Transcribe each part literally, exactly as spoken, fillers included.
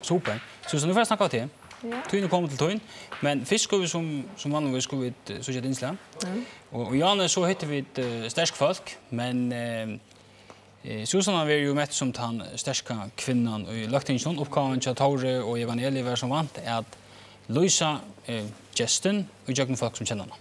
Super. Susanna, nú fari eg at snakka við teg. Ja. Tíðin er komin til tín, men fyrst skulu vit sum, sum vanligvis skulu vit, eh, síggja eitt innslag. Ja. Og, og í áðni so hittu vit, eh, sterk fólk, men, eh, eh, Susanna verður jú mett sum tann sterka kvinnan í løgtinginum. Uppgávan hjá Tóri og Jógvan Eli var sum vant at lýsa, eh, gestin í gjøgnum fólk sum kenna hana.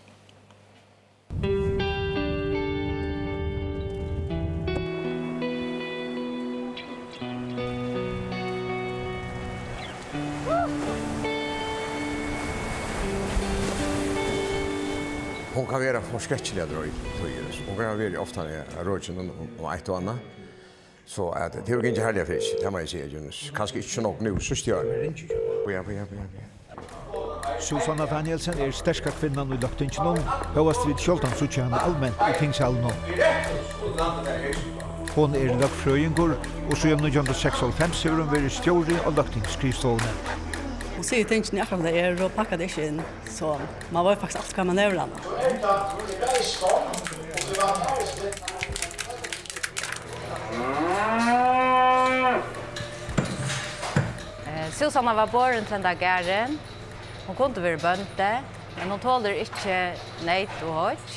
Hon kann vera forskrekkiliga droy, Tóri. Hon kann vera ofta á røkinum um, um eitt og annað. So at tað hevur gingið harðliga fyri seg, tað má eg siga, Jónas. Kanska ikki so nógv nú, síðst í ár. Bíða, bíða, bíða, bíða. Susanna Danielsen er sterka kvinnan í løgtinginum, hóast vit sjáldan síggja hana alment í tingsalinum. Hon er løgfrøðingur, og síðan nítjan hundrað og seksoghálvfems hevur hon verið stjóri á løgtingsskrivstovuni. Hon sigur tingini akkurát sum tað er og pakkar tað ikki inn, so man veit faktiskt altíð hvar man hevur hana. Eh, Susanna var borin til henda garðin. Hon kundi verið bóndi, men hon tolir ikki neyt og hoyggj,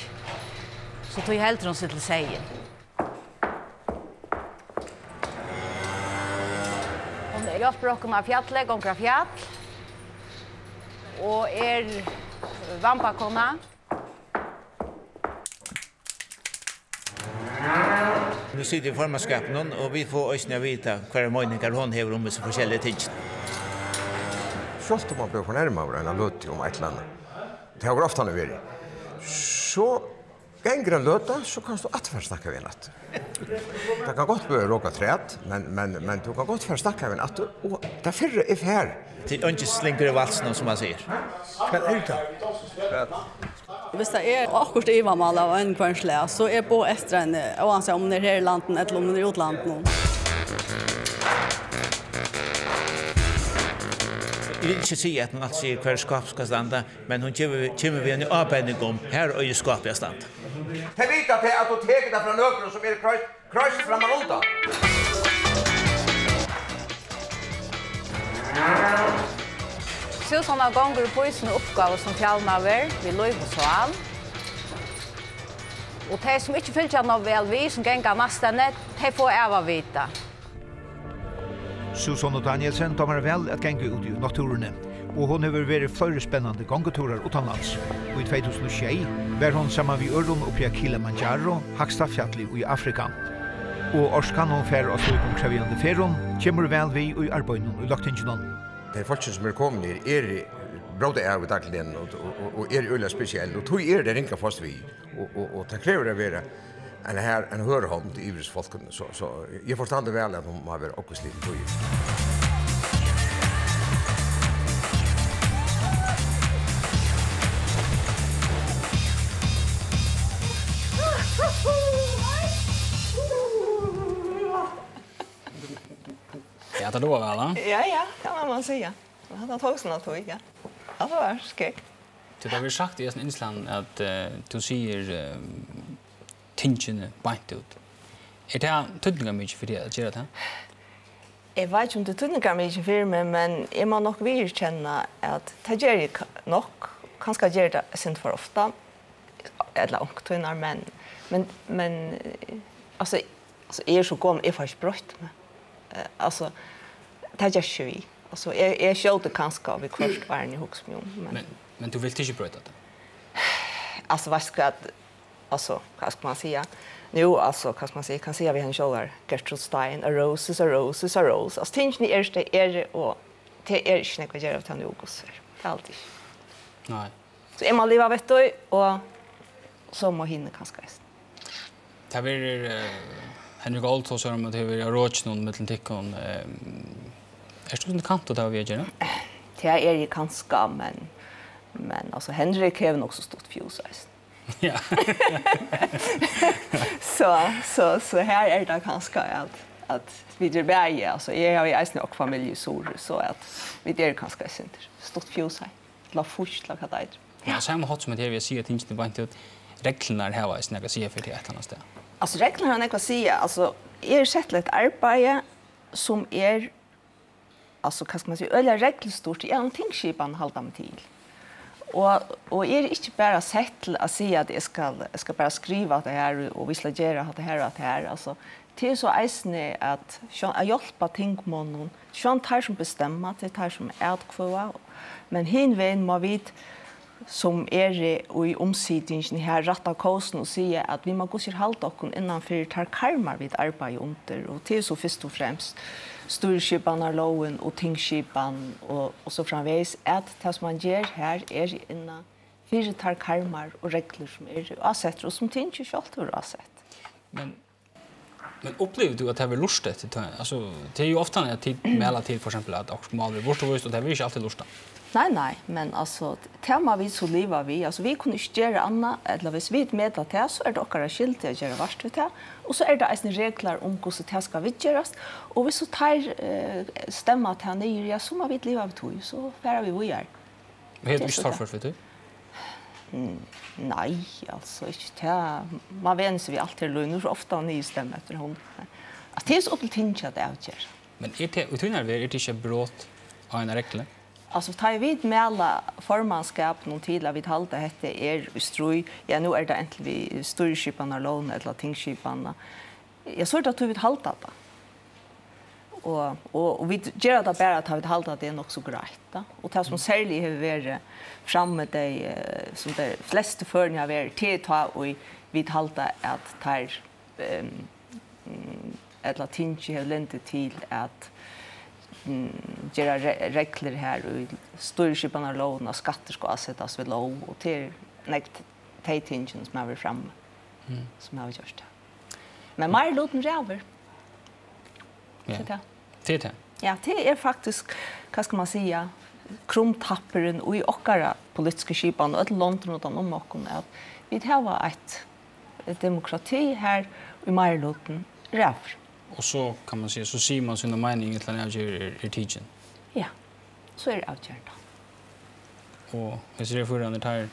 so tí heldur hon seg til seyðin. Hon hjálpir okkum á fjalli, gongur á fjall og er vambakona. Nú sita vit í formannsskapinum, og vit fáa eisini at vita, hvørjar meiningar hon hevur um hesi forskelligu tingini. Sjálvt um man blívur fornærmaður eina løtu um eitt ella annað, tað hevur ofta verið, so gongur ein løta, so kanst tú aftur fara at snakka við hana aftur. Tað kann gott vera at roka afturat, men, men, men tú kanst gott fara at snakka við hana aftur, og tað fyrra er farið. Tað er eingin slingur í valsinum, sum man sigur. Hvat er tað? Hvat? Hvis tað er okkurt ivamál av einum hvørjum slag, so er boð eftir henni, uansett um hon er her í landinum ella um hon er í útlandinum. Eg vil ikki siga, at hon altíð sigur, hvar skápið skal standa, men hon kemur, kemur við eini ábending um, har eigur skápið at standa. Tey vita tað, at tú tekur tað frá nøkrum, sum eru kroyst, kroyst frammanundan. Susanna gongur upp í sína uppgávu sum fjallmaður við lív og sál. Og tey, sum ikki fylgja nóg væl við, sum ganga næst henni, tey fáa av at vita. Susanna Danielsen dámar væl at ganga út í náttúruni, og hon hevur verið fleiri spennandi gongutúrar uttanlands. Og í tvey túsund og sjey var hon saman við øðrum uppi á Kilimanjaro, hægsta fjalli í Afrika. Og orkan, hon fær á slíkum krevjandi ferðum, kemur væl við í arbeiðinum í løgtinginum. Tey fólkini, sum eru komin her, eru, bróta av í dagligdegnum og, og, og, og eru øgiliga spesiell, og tí eru tey ring at fáast við. Og, og, og tað krevur at vera ein har, ein hørð hond yvir hesum fólkum. So, so eg forstandi væl, at hon má vera ógvusliga til tíðir. Ja, tað ljóðar væl, ha? Ja, ja, tað má man siga. Hatta tók sína tíð, ja. Hatta var skegg. Tí tað verður sagt í hesum innslagnum, at, eh, tú sigur, eh, tingini beint út. Er tað týdningarmikið fyri teg at gera tað? Eg veit ikki, um tað er týdningarmikið fyri meg, men eg má nokk viðurkenna, at tað geri eg ka-, nokk. Kanska geri eg tað eitt sindur for ofta, ella onkuntíðir, men, men, men, eh, altso, altso, eg eri so gomul, eg fái ikki broytt meg. Eh, altso, tað ger ikki við. Altso, eg, eg skjóti kanska viðhvørt áðrenn eg hugsi meg um, men Men, men tú vilt ikki broyta tað? Altso, veitst tú hvat? Altso, hvat skal man siga? Nú, altso, hvat skal man siga? Eg kann siga við hana sjálva, Gertrud Stein, a rose is a rose is a rose. Altso, tingini eru, tey eru, og tað er ikki nógv at gera av tað nú, hvussu er. Tað er alt ikki. Nei. So eg má liva við tí, og so má hini kanska eisini. Tað verður, eh, Henrik Old tosar um, at tað hevur verið á røkinum millum tykkum. Eh, ert tú sindur kantur, tað við at gera? Tað eri eg kanska, men, men, altso, Henrik hevur nokk so stutt fjús eisini. Ja. So, so, so her er tað kanska at, at vit eru bæði, altso, eg havi eisini okkurt familju í Suðuroy, so at vit eru kanska eitt sindur stutt fjús her. Ella fínt, ella hvat tað eitur. Ja, á sama hátt sum at her vil eg siga, at tingini beint út, reglurnar hava eisini nakað at siga fyri teg eitt ella annað stað. Altso, reglurnar hava nakað at siga. Altso, eg eri sett til eitt arbeiði, sum er altso, hvat skal man siga, øgiliga reglustýrt, eg havi eina tingskipan at halda meg til. Og, og eg eri ikki bara sett til at siga, at eg skal, eg skal bara skriva hatta her, og, og vit skulu gera hatta her og hatta her. Altso, tað er so eisini at, sjá, at hjálpa tingmonnum, sjálvandi teir, sum bestemma, tað eru teir, sum atkvøða, men hin vegin má vit, sum eru í umsitingini her, rætta kósina og siga, at vit má gudskjelov halda okkum innan fyri teir karmar, vit arbeiða undir, og tað er so fyrst og fremst stýrisskipanarlógin og tingskipan og, og so framvegis, at tað, sum man ger her, er innan fyri teir karmar og reglur, sum eru ásettir og sum tingið sjálvt hevur ásett. Men Men upplivir tú, at tað verður lurtað eftir tø-, altso, tað er jú ofta, at tit mæla til, for eksempel, at okkurt mál verður burturvíst, og tað verður ikki altíð lurtað? Nei, nei, men altso, tað má vit so liva við. Altso, vit kunnu ikki gera annað, ella viss vit meta tað, so er tað okkara skylda at gera vart við tað. Og so eru tað eisini reglur um, hvussu tað skal viðgerast. Og viss so teir eh, stemma tað niður, ja, so má vit liva við tí, so fara vit víðari. Hevur tú ikki torført við tí? Nei, altso, ikki tað. Man venur seg við alt her, Línur, so ofta niðurstemmur eftir hon. At tað er so upp til tingið at avgera. Men er tað, í tínari verð, er tað ikki eitt brot á eina reglu? Altso, tá ið vit mæla formannskapinum til, at vit halda, at hetta er í stríð, ja, nú er tað antin við stýrisskipanarlógina ella tingskipanina, ja, so er tað tí, vit halda tað. Og, og, og vit gera tað bara, tá vit halda, at tað er nokk so greitt, tá. Og tað, sum serliga hevur verið frammi, tey, eh, sum tey flestu førini hava verið, tað er tá, ið vit halda, at teir, ehm, mm, ella tingið hevur lendið til at, mm, gera re-, reglur her í stýrisskipanarlógini, at skattur skal ásetast við lóg, og tað er nógv tey tingini, sum hava verið frammi, sum hava gjørt tað. Men meirilutin ræður. Ja. Tað er tað. Tað er tað. Ja, tað er faktiskt, hvat skal man siga, krumtappurin í okkara politisku skipan og øllum londum uttan um okkum, at vit hava eitt, eitt demokrati her, ið meirilutin ræður. Og so kann man siga, so sigur man sína meining, inntil ein avgerð er, er tikin. Ja. So er avgerðin tá. Og hesir eru fýrarnir, teir,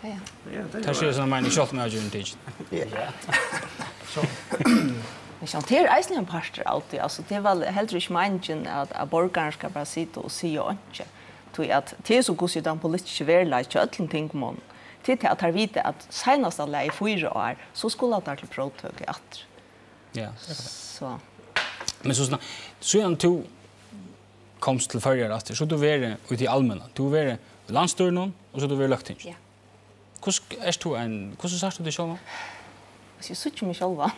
ja, ja, teir siga sína meining, sjálvt um avgerðin er tikin. Ja. Men sjálvt, tað er eisini ein partur av tí. Altso, tað er væl heldur ikki meiningin, at, at borgarin skal bara sita og siga einki. Tí at tað er so, hvussu er tann politiski veruleiki hjá øllum tingmonnum. Tað er tað, at teir vita, at seinasta lagi fýra ár, so skulu teir til próvtøku aftur. Ja. So. Men so sna-, síðan tú komst til Føroyar aftur, so hevur tú verið úti í almenna. Tú hevur verið í landsstýrinum, og so hevur tú verið í løgtingi. Ja. Hvussu ert tú ein, hvussu sært tú teg sjálvan? Altso, eg síggi meg sjálvan.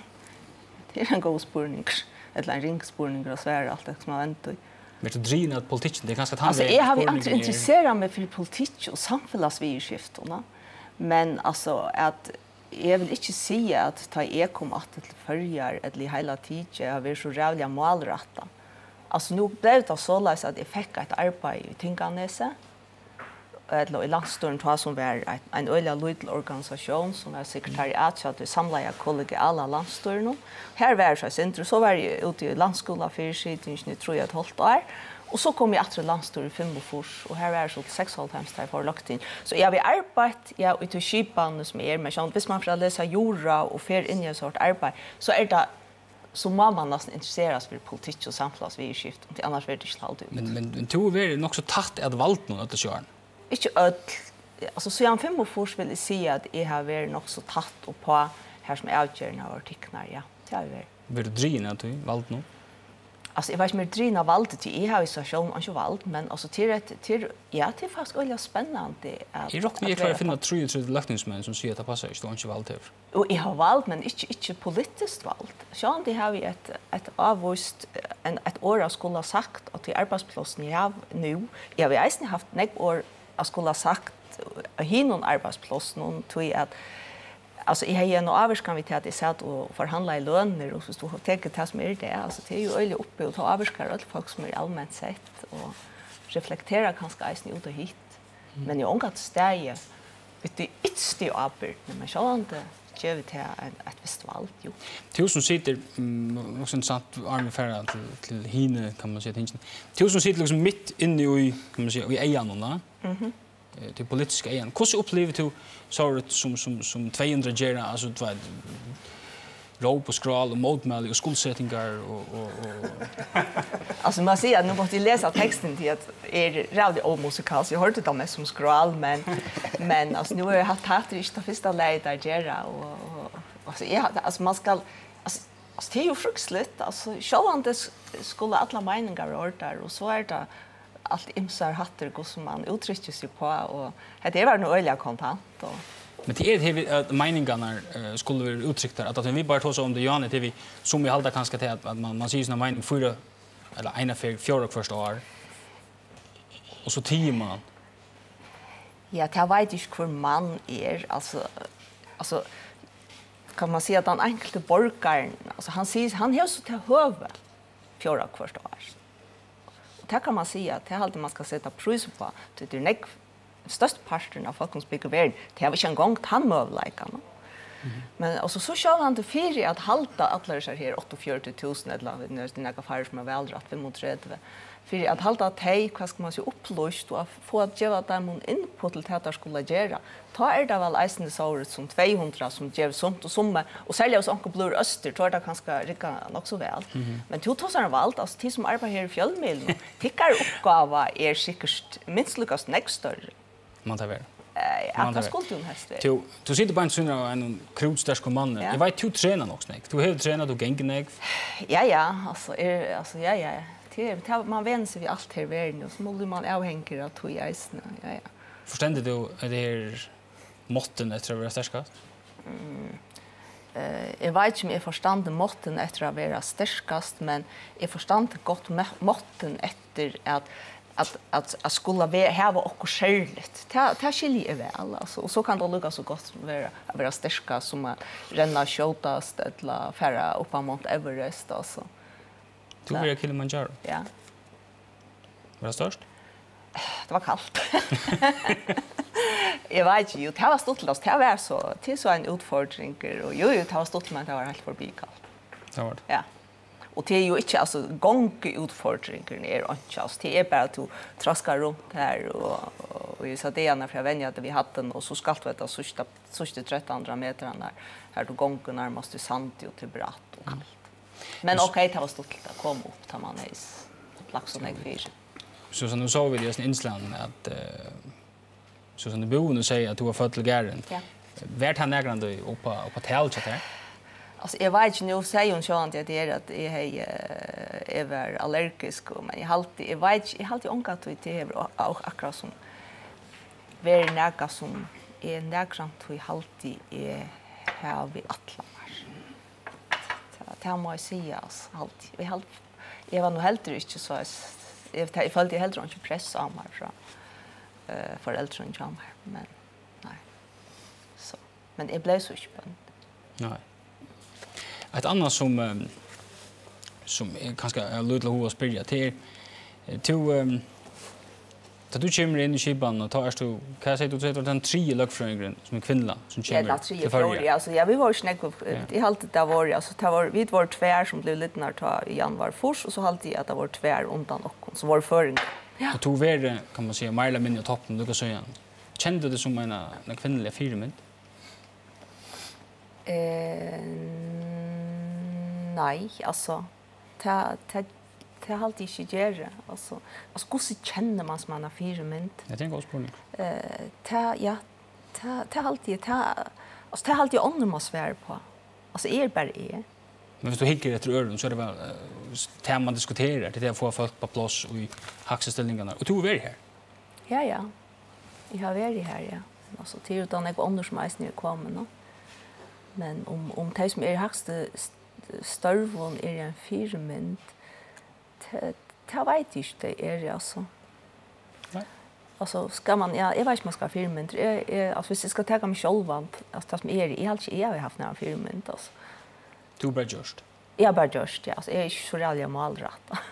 Tað er ein góður spurningur, ella ein ringur spurningur at svara, alt eftir hvussu man vendir tí. Men ert tú drivin av politikkinum? Tað er kanska tann vegin spurningurin er. Altso, eg havi altíð interesserað meg fyri politikki og samfelagsviðurskiftum, men altso, at Eg vil ikki siga, at tá eg kom aftur til Føroyar, ella í heila tikið, eg havi verið so ræðuliga málrættað. Altso, nú bleiv tað soleiðis, at eg fekk eitt arbeiði í Tinganesi, ella í landsstýrinum tá, sum var ein, ein øgiliga lítil organisatión, sum var sekretariat hjá tí samlaða kollegiala landsstýrinum. Har var eg so eitt sindur, so var eg úti í landsskúlafyrisitingini í trý og eitt hálvt ár, og so kom eg aftur í landsstýrið í fimmogfýrs, og har var eg so til seksoghálvfems, tá eg fór í Løgtingið. So eg havi arbeitt Ja, í tí skipanini, sum er, men sjálvandi, viss man fer at lesa jura og fer inn í eitt sovorðið arbeiði, so er tað, so má man næstan interesserast fyri politikki og samfelagsviðurskiftum, tí annars verður tað ikki haldið út. Men, men, men tú hevur verið nokk so tætt at valdinum øll hesi árini? Ikki øll. Altso, síðan fimmogfýrs vil eg siga, at eg havi verið nokk so tætt uppá har, sum avgerðirnar vóru tiknar, ja. Tað havi eg verið. Verður tú drigin av tí, valdinum? Altso, eg veit ikki, um eg eri drigin av valdi, tí eg havi so sjálv einki vald, men altso, tað er eitt, tað er, ja, tað er faktiskt øgiliga spennandi at, Eg rokni, eg at klári vera at finna trýogtretivu løgtingsmenn, sum siga, at tað passar ikki, tú einki vald hevur. Og eg havi vald, men ikki, ikki politiskt vald. Sjálvandi havi eg eitt, eitt ávíst, ein, eitt orð at skula sagt á tí arbeiðsplássini, eg havi nú. Eg havi eisini havt nógv orð at skula sagt á hinum arbeiðsplássunum, tí at Altso, eg hevði eina ávirkan við tað, at eg sat og forhandlaði lønir, og viss tú tekur tað, sum er í dag, altso, tað er jú øgiliga uppi, og tað ávirkar øll fólk, sum eru alment sett, og reflekterar kanska eisini út á hitt. Mm. Men eg ongantíð staðið við tí ytstu ábyrgdini, men sjálvandi gevur tað ein, eitt vist vald, jú. Tú sum situr, mm, nokk so interessant, áðrenn vit fara til, til hini, kann man siga, tingini. Tú sum situr liksom mitt inni í, kann man siga, í eyganum, tá? Mhm. Eh, tí politiska eyganum. Hvussu upplivir tú sovorðið sum, sum, sum tvey hundrað gera, altso, tú veit, róp og skrál og mótmæli og skuldsetingar og, og, og Altso, man sigur, at nú mátti eg lesa tekstin, tí at eg eri ræðuliga ómusikalsk. Eg hoyrdi tað mest sum skrál, men, men altso, nú havi eg havt, hatt tað ikki tað fyrsta lagið at gera, og, og altso, eg, altso, man skal, altso, altso, tað er jú frykteligt, altso, sjálvandi s-, skulu allar meiningar vera hoyrdar, og so er tað alt ymsar hættir, hvussu man úttrykkir seg uppá, og hetta er bara nú øgiliga kontant, og Men tað er her, at meiningarnar, eh, skulu vera úttryktar, at, at vit bara tosa um tað, Johanne, tað er vit, sum vit halda kanska til, at, at man, man sigur sína meining fýra, ella eina ferð, fjórða hvørt ár, og so tigur man. Ja, tað veit eg ikki, hvør man er, altso, altso, kann man siga, at tann einkulti borgarin, altso, hann sigur, hann hevur so tað høvi fjórða hvørt ár. Og tað kann man siga, tað haldi eg, man skal seta prís uppá, tí tað er nógv, størsti parturin av fólkum, sum búgva í verðini, tey hava ikki eingong tann møguleikan. Men altso, so sjálvandi fyri at halda allar hesar her áttaogfjøruti túsund, ella nú er tað nakrar færri sum er valrætt, fimmogtretivu, fyri at halda tey, hvat skal man siga, upplýst og at fáa at geva teimum input til tað, teir skulu gera, tá er tað væl eisini sovorðið sum tvey hundrað sum gevur sumt og summi, og serliga um onkur blívur østur, tá er tað kanska riggað nokk so væl. Men tú tosar um vald, altso, tit sum arbeiða her í fjølmiðlum, tykkara uppgáva er sikkurt minst líka nógv størri. Man tað vera. Eh, Man tað tað vera. Skuldi hon helst verið. Tú, tú situr beint sum av einum krútsterkum manni. Ja. Eg veit, tú trenar nokk so nógv. Tú hevur trenað, tú gongur nógv. Ja, ja, altso, er, altso, ja, ja. Tað er, tað, man venur seg við alt her í verðini, og so blívur man avhangin av tí eisini. Ja, ja. Forstendur tú hetta her mottoið eftir at vera sterkast? Eh, eg veit ikki, um eg forstandi mottoið eftir at vera sterkast, men eg forstandi gott me-, mottoið eftir at, at, at, at skula ve-, hava okkurt serligt. Tað, tað skilji eg væl, altso. Og so kann tað líka so gott vera at vera sterkast sum at renna skjótast ella fara upp á Mount Everest, altso. Tú Nei. Verið á Kilimanjaro. Ja. Var tað stórt? Tað var kalt. Eg veit ikki, jú, tað var stuttligt, altso, tað var so, tað er so ein útfordring, og jú, jú, tað var stuttligt, men tað var heilt forbi kalt. Tað var tað. Ja. Og tað er jú ikki, altso, gonguútfordringurin er einki, altso, tað er bara at tú traskar runt har, og, og, og eg sá dagarnar fyri at venja teg við hæddini, og so skalt tú hetta síðsta, síðstu trettan hundrað metrarnar, har tú gongur nærmast í sandi og til bratt og kalt. Men ok, tað var stuttligt at koma upp, tá man hevði s-, lagt so nógv fyri. So, so nú sóu vit í hesum innslagnum, at, eh, so, so nú búðin og segði, at tú var fødd til garðin. Ja. Var tað nakrantíð upp á, upp á tal hjá tær? Altso, eg veit ikki, nú segði hon sjálvandi, at tað er, at eg hevði, eh, eg var allergisk, og, men eg haldi, eg veit ikki, eg haldi ongantíð, tað hevur a-, a-, akkurát sum verið nakað, sum eg nakrantíð haldi, eg havi ætlað mær. Tað, tað má eg siga, altso, haldi. Eg haldi, eg var nú heldur ikki so, eg, eg føldi heldur einki press á mær frá, eh, foreldrunum hjá mær, men nei. So. Men eg bleiv so ikki bóndi. Nei. Eitt annað sum, ehm, sum eg kanska havi lítil hug at spyrja, tað er, eh, tú, ehm, Tá tú kemur inn í skipanina, tá ert tú, hvat sigur tú, tú ert tann triði løgfrøðingurin, sum er kvinna, sum Ja, kemur tann triði, til Føroya. fjórði, altso, ja, vit vóru ikki nógv, Ja. eg haldi, tað vóru, altso, tað vóru, vit vóru tvær, sum blivu lidnar tá í januar fýrs, og so haldi eg, at tað vóru tvær undan okkum, sum vóru føroyingar. Ja. Og tú verið, kann man siga, meira ella minni á toppinum, líka síðan. Kennir tú teg sum eina, eina kvinnuliga fyrimynd? Eh, nei, altso, tað, tað, tað haldi eg ikki, eg geri. Altso, altso, hvussu kennir man seg sum eina fyrimynd? Ja, tað er ein góður spurningur. Eh, tað, ja, tað, tað haldi eg, tað, altso, tað haldi eg onnur má svara uppá. Altso, eg eri bara eg. Men viss tú hyggur eftir øðrum, so er tað væl, eh, s-, tað man diskuterar, tað er at fáa fólk upp á pláss í hægstu stillingarnar. Og tú hevur verið har. Ja, ja. Eg havi verið har, ja. Altso, tað eru jú nógv onnur, sum eisini eru komin, no. Men um, um tey, sum eru í hægstu st-, størvum, eru ein fyrimynd, tað, tað veit eg ikki, tey eru, altso. Nei. Altso, skal man, ja, eg veit ikki, um man skal hava fyrimyndir. Eg, eg, altso, viss eg skal taka meg sjálvan, altso, tað sum eg eri, eg haldi ikki, eg havi havt nakra fyrimynd, altso. Tú hevur bara gjørt. Eg havi bara gjørt, ja. Altso, eg eri ikki so ræðuliga málrættað.